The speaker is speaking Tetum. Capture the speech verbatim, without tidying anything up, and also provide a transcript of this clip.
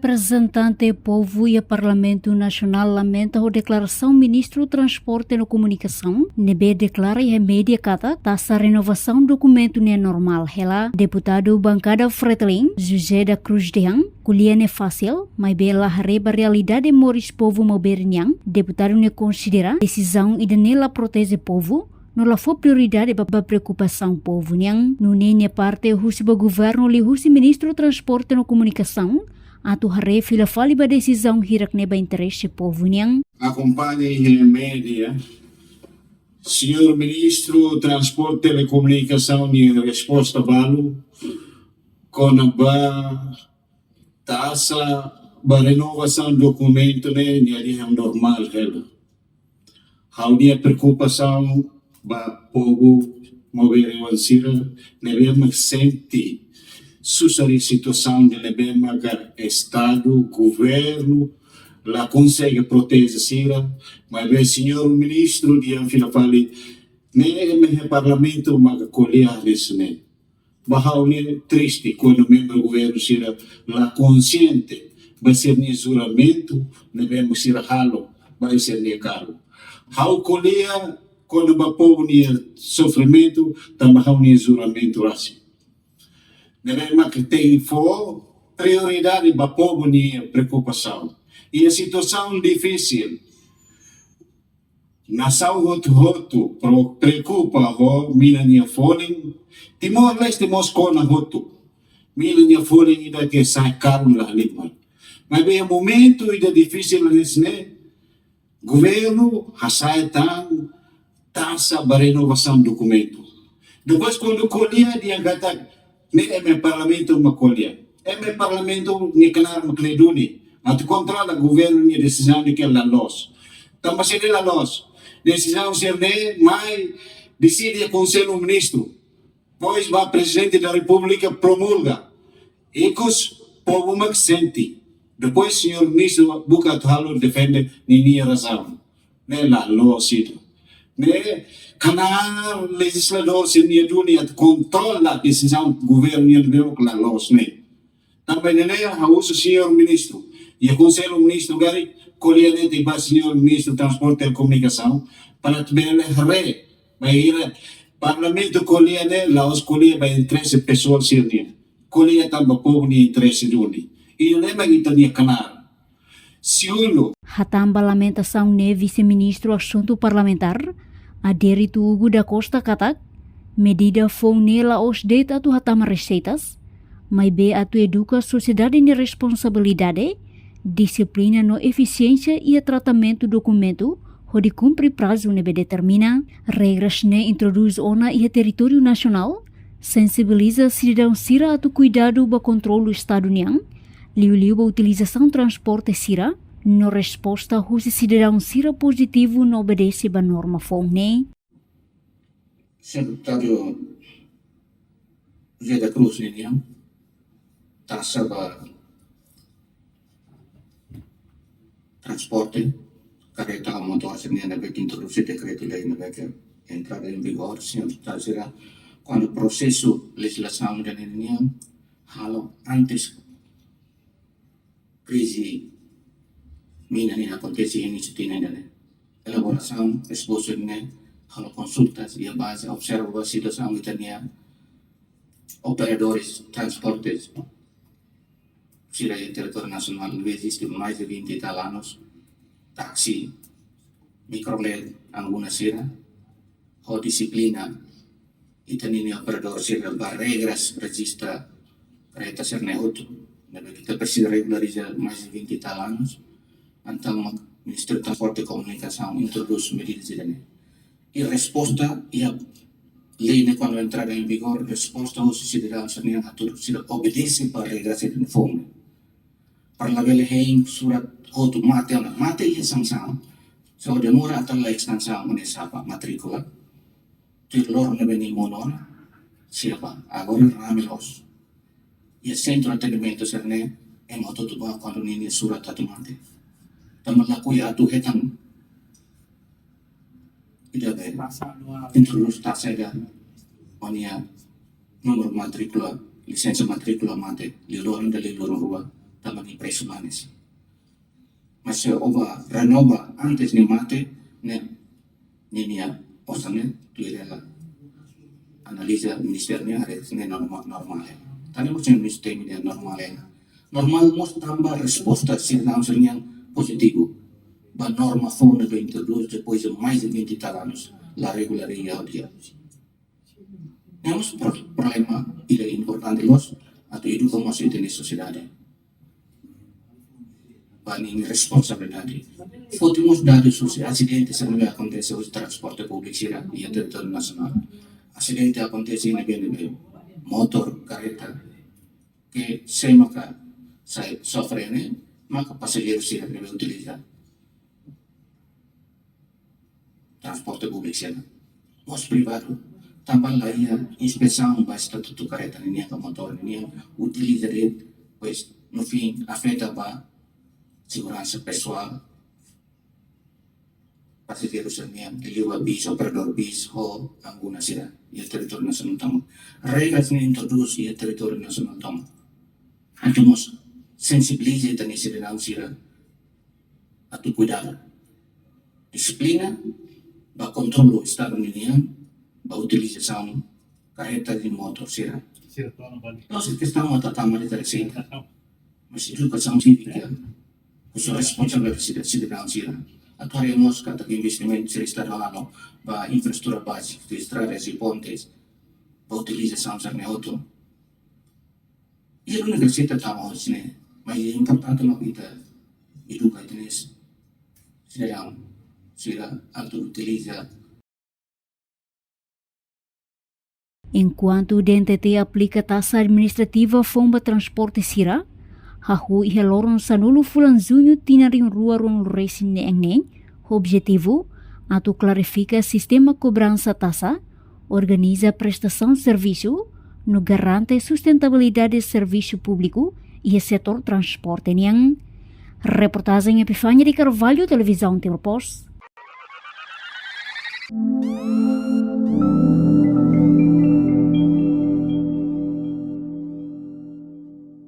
Reprezentante povu iha Parlamentu Nasionál lamenta ho deklarasaun Ministru Transporte no Komunikasaun ne'ebé deklara iha média katak taxa renovasaun dokumentu ne'e normál hela. Deputadu bankada Fretilin, José da Cruz dehan, ko'alia ne'e fasil, maibé la haree ba realidade moris povu Maubere nian. Deputadu ne'e konsidera desizaun ida-ne'e la proteje povu, no la fó prioridade ba, ba preokupasaun povu nian. Nune'e nia parte husu ba governu liuhusi Ministru Transporte no Komunikasaun atu haree fila fali ba desizaun hirak ne'e ba interese povu nian. Akompaña iha média, señór Ministru Transporte no Komunikasaun nia resposta balu kona-ba taxa ba renovasaun dokumentu ne'e, nia dehan normál hela. Ha'u-nia preokupasaun ba povu Maubere-oan sira ne'ebé mak sente susar iha situasaun ida ne'ebé maka Estadu, governu la konsege proteje sira, maibé señór Ministru dehan fila fali, ne'e ema iha Parlamentu maka ko'alia hanesan ne'e. Ba ha'u ne'e triste kuandu membru governu sira la konsiente ba sira-nia juramentu ne'ebé mak sira halo ba sira-nia kargu. Ha'u ko'alia kona-ba povu nia sofrimentu tanba ha'u-nia juramentu rasik. Ne'ebé mak tenke fó prioridade ba povu nia preokupasaun. Iha situasaun difisil, nasaun hotu-hotu pro-, preokupa ho mina nia folin. Timor-Leste mós kona hotu. Mina nia folin ida ke sai karun la halimar. Maibé iha momentu ida difisil hanesan ne'e, governu hasa'e tan taxa ba renovasaun dokumentu. Depois kuandu ko'alia dehan katak ne'e ema Parlamentu mak ko'alia. Ema Parlamentu nia knaar mak lee duni atu kontrola governu nia desizaun ne'e ke la loos. Tanba sira la loos. Desizaun sira-ne'e mai deside iha Konsellu Ministru. Depois ba Prezidente da Repúblika promulga. Ikus povu mak sente. Depois señór Ministru buka atu halo defende ninia razaun. Ne'e la loos ida. Ne'e knaar lejizladór sira-nia duni atu kontrola desizaun governu nian ne'ebé la loos ne'e. Tanba ne'e ha'u husu señór Ministru, iha Konsellu Ministru karik, ko'alia ne'e tiha ba señór Ministru Transporte no Komunikasaun, para atu bele haree bainhira Parlamentu ko'alia ne'e la'ós ko'alia ba interese pesoál sira-nian. Ko'alia tanba povu nia interese duni. Ida-ne'e mak ita-nia knaar. Segundu. Hatán ba lamentasaun ne'e Vise-Ministru Asuntu Parlamentár, Adérito Hugo da Costa katak, medida foun ne'e la'ós de'it atu hatama reseitas, maibé atu eduka sosiedade nia responsabilidade, dixiplina no efisiénsia iha tratamentu dokumentu, hodi kumpre prazu ne'ebé determina. Regras ne'e introdús ona iha territóriu nasionál, sensibiliza sidadaun sira atu kuidadu ba kontrolu Estadu nian, liuliu ba utilizasaun transporte sira, no resposta husi sidadaun sira pozitivu no obedese ba norma foun ne'e. Señór Deputadu José da Cruz ninian, taxa ba transporte kareta ho motór sira-nian ne'ebé ke introdús dekretu-lei ne'ebé ke entrada em vigor, señór Deputadu sira, kuandu prosesu lejizlasaun ida-ne'e nian halo antes krize mina nian akontese iha inísiu tinan ida-ne'e. Elaborasaun esbosu ne'e halo konsultas iha baze, observa situasaun ita-nia operadores transportes sira iha territóriu nasionál ne'ebé eziste mais de vinte e tal anos, taxi, mikrolet, anguna sira, ho dixiplina ita-nia operadór sira ba regras rejista kareta sira-ne'e hotu. Ne'ebé ke ita presiza regulariza mais de vinte e tal anos. Entaun Ministériu Transporte no Komunikasaun introdús medida sira-ne'e. I resposta iha lei ne'e kuandu entrada em vigor, resposta husi sidadaun sira-nian atu sira obedese ba regras sira-ne'e foun. Para labele hein surat hotu mate ona, mate iha sansaun. Se demora atu la ekstensaun ne'e sapa matríkula. Tuir loron ne'ebé nia monu ona, sira bá. Agora rame loos. Iha sentru atendimentu sira-ne'e, ema hotu-hotu bá kuandu ninia surat atu mate. Tanba lakohi atu hetan ida be introdús taxa ida, ó-nia númeru matríkula, lisensa matríkula mate, liu loron ida, liu loron rua, tanba nia presu manis. Mas se ó bá renova antes nia mate, ne'e, ninia osan ne'e tuir hela analiza ministériu nian, haree ne'e norma-, normál hela. Tanba mós ministériu nian normál hela. Normál mós tanba resposta sidadaun sira-nian pozitivu ba norma foun ne'ebé introdús depois de mais de vinte e tal anos la regularizadu. Ne'e mós pro-, problema ida importante loos atu eduka mós ita-nia sosiedade ba ninia responsabilidade. Foti mós dadus husi asidente sira ne'ebé akontese husi transporte públiku sira iha territóriu nasionál. Asidente akontese iha ne'ebé-ne'ebé, motór, karreta, ke sé maka sai sofre ne'e, maka pasajeiru sira ne'ebé utiliza transporte públiku sira, mós privadu, tanba la iha inspesaun ba estatutu karreta ninian ka motór ninian, utiliza de'it, pois, no fim, afeta ba seguransa pesoál pasajeiru sira-nian, liuliu ba bis, operadór bis, ho angguna sira iha territóriu nasionál tomak. Regras ne'e introdús iha territóriu nasionál tomak atu mós sensibiliza ita-nia sidadaun sira atu kuidadu, dixiplina ba kontrolu Estadu ninian ba utilizasaun karreta no motór sira. Sira toma balik. La'ós kestaun atu tama de'it reseita, mas edukasaun sívika, husi responsabilidade sira, sidadaun sira. Atu haree mós katak investimentu sira Estadu halo ba infraestrutura bázika, estradas i pontes, ba utilizasaun sira-ne'e hotu. Iha duni reseita tama hosi ne'e, mas importante mós ita eduka ita-nia sidadaun sira atu utiliza. Enkuantu D N T T aplika taxa administrativa foun ba transporte sira, hahú iha loron sanulu fulan Juñu tinan rihun rua ruanulu resin neen neen, ho objetivu atu klarifika sistema kobransa taxa, organiza prestasaun servisu, no garante sustentabilidade servisu públiku iha setór transporte nian. Reportajen Epifania de Carvalho, Televizaun Timor Post.